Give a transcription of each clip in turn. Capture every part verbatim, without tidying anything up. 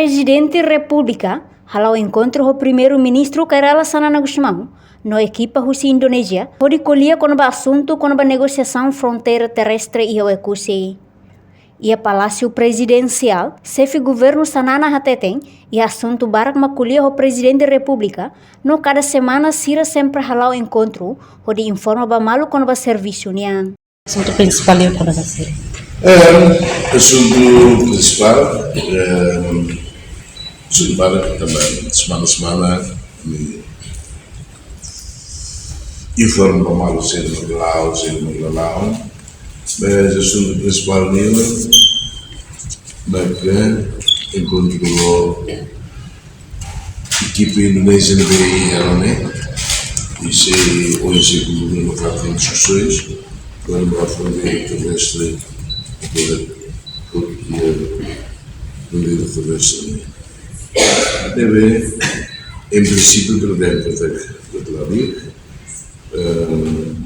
Prezidente Repúblika hala'o enkontru ho Primeiru-Ministru Kay Rala Xanana Gusmão no ekipa husi Indonézia, hodi ko'alia kona-ba asuntu kona-ba negosiasaun fronteira terrestre iha Oekusi. Iha Palásiu Prezidensiál, Xefe Governu Xanana hateten, iha asuntu barak mak ko'alia ho Prezidente Repúblika, no kada semana sira sempre hala'o enkontru, hodi informa ba malu kona-ba servisu nian. Asuntu prinsipál iha kona-ba sira? Eh, asuntu prinsipál, eh, asuntu barak tanba semana-semana, eh, informa ba malu sira mak la'o, sira mak la'o. Mas asuntu prinsipál nian, mak enkontru ho ekipa Indonézia ne'ebé iha ne'e, i sei, ohin sei ko'alia no fatin diskusoens, kona-ba fronteira terrestre, fronteira, fronteira terrestre. Ne'ebé, em princípio, prevente até que, eh,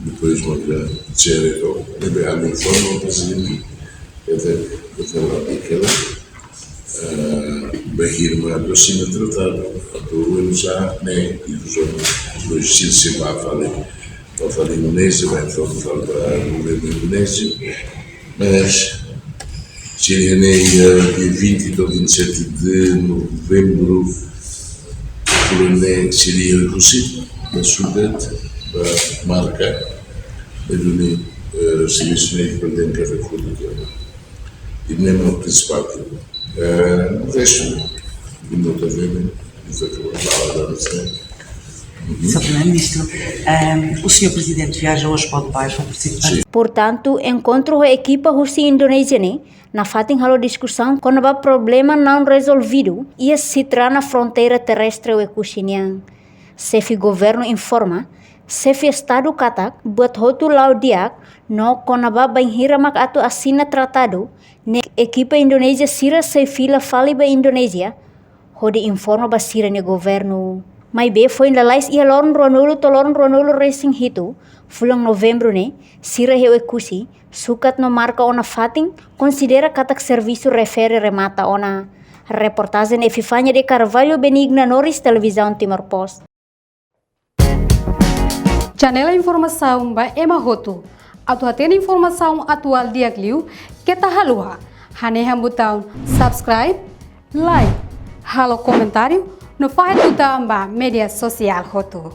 depois manda ser, então, ne'ebé ami informa, Prezidente, até que, até lá, eh, bainhira atu asina tratadu, atu oinsá ne'e, i depois sira sei bá fali, bá fali Indonézia, bá informa fali ba governu Indonézia, mas sira iha ne'e, eh, dia vinte to'o vinte e sete de novembro, fulan ne'e sira iha Oekusi, ba sukat, ba marka, i duni, eh, servisu ne'e, para ter que fazer tudo. I ne'e mak prinsipál. Eh, o resto, como está vendo, não sei o que eu vou falar, não sei. Uhum. Senhor Primeiro-Ministro, ehm, o senhor Presidente viaja hoje para o Dubai para participar. Sim. Portantu, enkontru ho ekipa husi Indonézia ne'e, nafatin halo diskusaun kona-ba problema não resolvido iha sira-nia fronteira terrestre Oekusi nian. Xefe Governu informa, Xefe Estadu katak, buat hotu la'o di'ak, no kona-ba bainhira mak atu asina tratadu, ne'e ekipa Indonézia sira sei fila fali ba Indonézia, hodi informa ba sira-nia governu. Maibé foin lalais iha loron ruanulu to'o loron ruanulu resin hitu, fulan Novembru ne'e, sira iha Oekusi, sukat no marka ona fatin, konsidera katak servisu refere remata ona. Reportajen Epifania de Carvalho, Benigna Norris, Televizaun Timor Post. Janela informasaun ba ema hotu. Atu hatene informasaun atuál di'ak liu, keta haluha hanehan butaun subscribe, like, halo komentáriu, no fahe tutan ba média sosiál hotu.